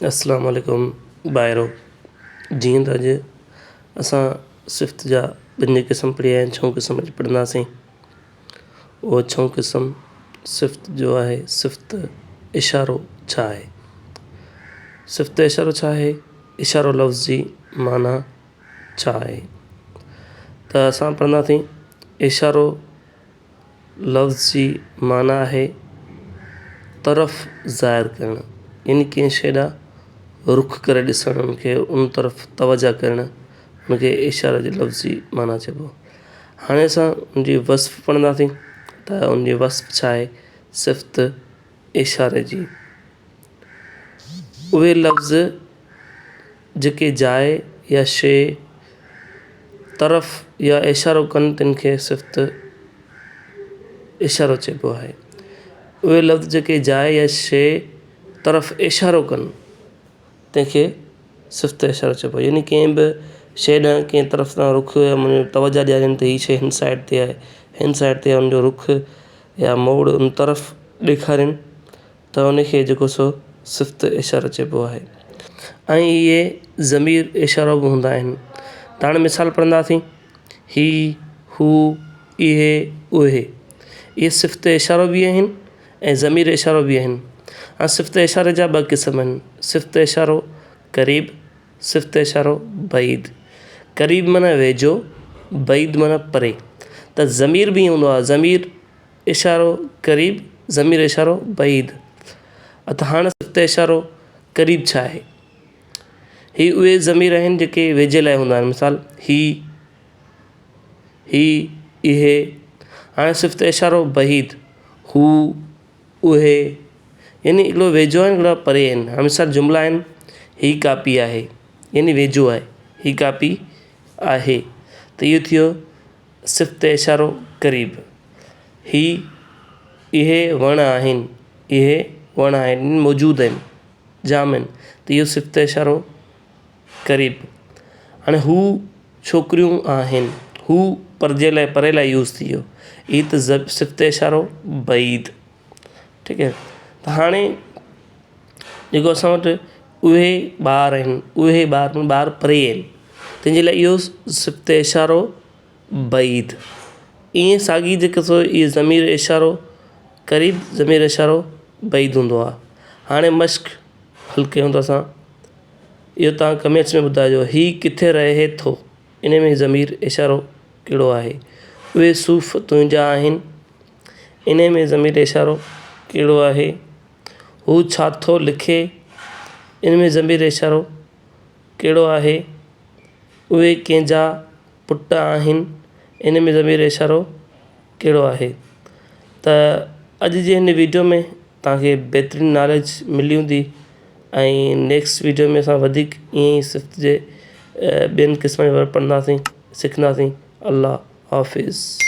اسلام عليڪم ڀائرو جيئن ته اڄ اسان صفت جا ٻن قسم پڙهيا آهن ڇهون قسم اڄ پڙهنداسين اهو ڇهون قسم صفت جو آهي صفت اشارو ڇا آهي صفت اشارو ڇا آهي اشارو لفظ جي معنيٰ ڇا آهي ته اسان پڙهنداسين اشارو لفظ جي معنيٰ آهي طرف ظاهر ڪرڻ يعني ڪنهن شيء ڏانهن رخ ڪري ڏسڻ ان کي ان طرف توجه ڪرڻ ان کي اشاري جي لفظ جي معنيٰ چئبو هاڻي اسان ان جي وصف پڙهنداسين ته ان جي وصف ڇا آهي صفت اشاري جي اهي لفظ جيڪي جاء يا شيء طرف يا اشارو ڪن تن کي صفت اشارو چئبو آهي. اهي لفظ جيڪي جاء يا شيء طرف اشارو ڪن تنهن کي صفت اشارو چئبو آهي. يعني ڪنهن به شيء ڏانهن ڪنهن طرف سان رخ يا توجه ڏيارين ته هي شيء هن سائيڊ تي آهي هن سائيڊ تي آهي ان جو رخ يا موڙ ان طرف ڏيکارين ته ان کي جيڪو سو صفت اشارو چئبو آهي ۽ اهي ضمير اشارو به هوندا آهن ته هاڻي مثال پڙهنداسين هي، هو، اهي، اهي. اهي صفت اشارو به آهن ۽ ضمير اشارو به آهن. هاڻي صفت اشاري جا ٻه قسم آهن صفت اشارو قريب صفت اشارو بعيد. قريب معنيٰ ويجهو بعيد معنيٰ پري ته ضمير به ائين هوندو آهي ضمير اشارو قريب، ضمير اشارو بعيد. ته هاڻ صفت اشارو قريب ڇا آهي؟ هي اهي ضمير آهن جيڪي ويجهي لاء هوندا آهن مثال هي، هي، اهي. هاڻي صفت اشارو بعيد، هو، اهي يعني هڪڙو ويجهو آهن هڪڙا پري آهن. هاڻي مثال جملا آهن هي ڪاپي آهي يعني ويجهو آهي هي ڪاپي آهي ته اهو ٿيو صفت اشارو قريب، هي اهي وڻ آهن، اهي وڻ آهن موجود آهن، جام آهن ته اهو صفت اشارو قريب. هاڻي هو ڇوڪريون آهن، هو پرجي لاء پري لاء يوز ٿي ويو، هي ته صفت اشارو بعيد. ٺيڪ آهي ته هاڻي جيڪو اسان وٽ اهي ٻار آهن اهي ٻار ٻار پري آهن تنهن جي لاء اهو صفت اشارو بعيد ائين ساڳي جيڪو سو اهي ضمير اشارو قريب ضمير اشارو بعيد هوندو آهي هاڻي مشق حل ڪيون ٿا اسان اهو توهان ڪمينٽس ۾ ٻڌائجو هي ڪٿي رهي ٿو ان ۾ ضمير اشارو ڪهڙو آهي اهي صوف تنهنجا آهن انهي ۾ ضمير اشارو ڪهڙو آهي؟ هو ڇا ٿو لکي؟ ان ۾ ضمير اشارو ڪهڙو آهي؟ اهي ڪنهن جا پٽ آهن؟ ان ۾ ضمير اشارو ڪهڙو آهي؟ ته اڄ جي هن ويڊيو ۾ توهان کي بهترين ناليج ملي هوندي ۽ نيڪسٽ ويڊيو ۾ اسان وڌيڪ ائين ئي صفت جي ٻين قسمن جي باري ۾ پڙهنداسين سکنداسين الله حافظ.